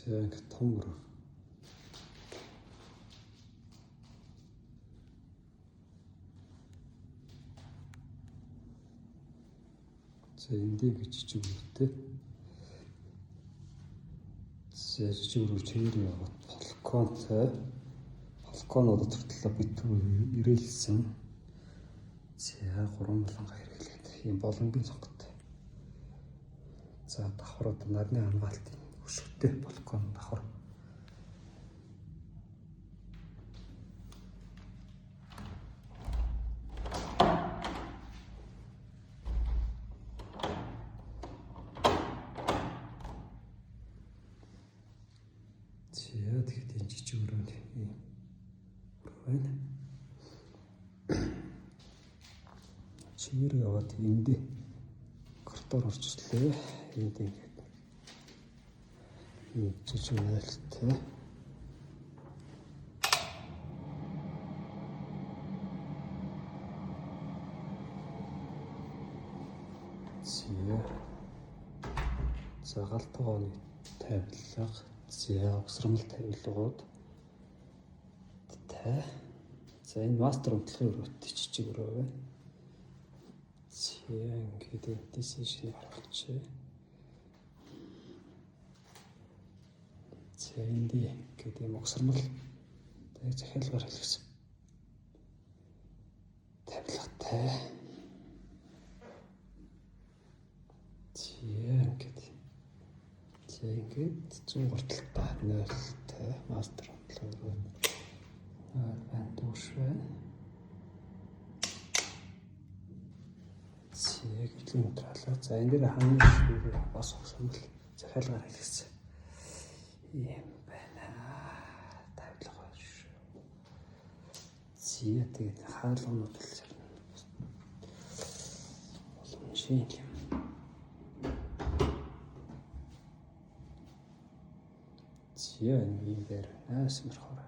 За ингээд том өрөө. За энд ингэ жижиг өрөөтэй. За жижиг өрөө чигээр яваад балконтой. Балкон одоо төртлөө битүү ирээлсэн. За гурван буланга хэрэглээд ийм боломгийн сонготой. За давхар одоо нарны хамгаалтын өшөгтэй балкон давхар. За тэгэхэд энэ жижиг өрөөнд ийм өрөө байна. Чигээр яваад эндээ коридор орж ирлээ. Энд ингээд ийм жижиг айлтай. За. За гал тогооны тавилга, за угсрамл тавилгууд тай. За энэ мастер унтлахын өрөөтэй жижиг өрөө байна. За ингээд эндээс шинэ гаргалчээ. За энд ингээд ийм угсрамл тэг захиалгаар хэлсэн. Тавилгатай. За ингээд. За ингээд зүүн гортолтой нойлтой мастер унтлахын өрөө. Байна дүүш байна. За гэрлийн өнтрлөө. За энэ дээр хамгийн ширээ бас угсрамл захиалгаар хэлсэн. Ийм байна. Тавилга байна шүү. За тэгээд хаалганууд л боломжийн юм. За энэ ийм дээр найсмархаар.